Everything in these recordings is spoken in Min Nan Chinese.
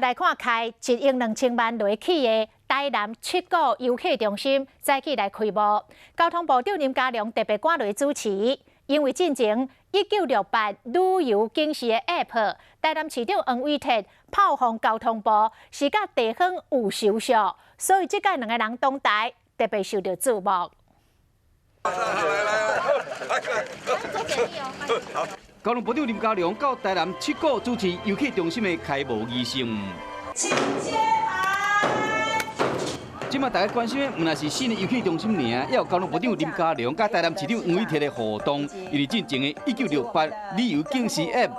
來看開1億2千萬來起的台南七股遊客中心，早起來開幕。交通部長林佳龍特別趕來主持，因為進前1968旅遊警示的 App，台南市長黃偉哲炮轟交通部是佮地方有仇相，所以這擺兩个人同台特別受到注目。來來來，交通部長林佳龍到台南七股主持遊客中心的開幕儀式。請揭牌。這馬大家關心的，毋但是新的遊客中心爾，也有交通部長林佳龍佮台南市長黃偉哲的互動。因為進前的1968旅遊警示 App，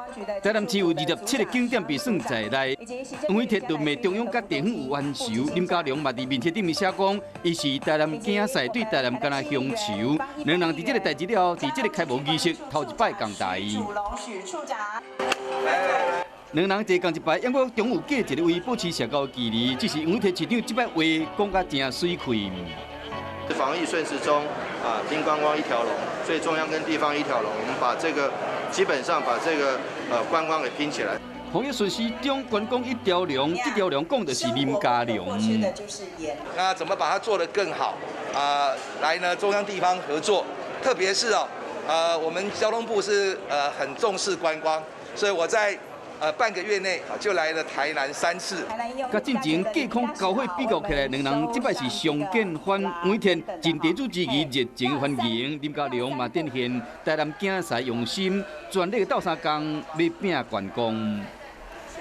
台南市有27個景點被算在內。黃偉哲就罵中央佮地方有冤仇，林佳龍嘛佇面冊頂面寫講，伊是台南囝婿，對台南敢若鄉愁。兩人佇這个代誌了後，佇這个開幕儀式頭一擺仝台。兩人坐仝一排，猶閣中有隔一个位，保持社交距離。只是黃偉哲市長這擺話講甲誠媠氣。防疫順時鐘啊，拼觀光一條龍，所以中央跟地方一條龍，我們把這個基本上把這個觀光給拼起來。防疫順時鐘，觀光一條龍，這條龍講的是林佳龍。那怎麼把它做得更好？啊，來呢，中央地方合作，特別是哦，我們交通部是很重視觀光，所以我在半個月內就來了台南三次。佮進前隔空交火比較起來，兩人這擺是相見歡，黃偉哲盡地主之誼，熱情歡迎。林佳龍嘛展現台南囝婿用心，全力鬥相共欲拚觀光。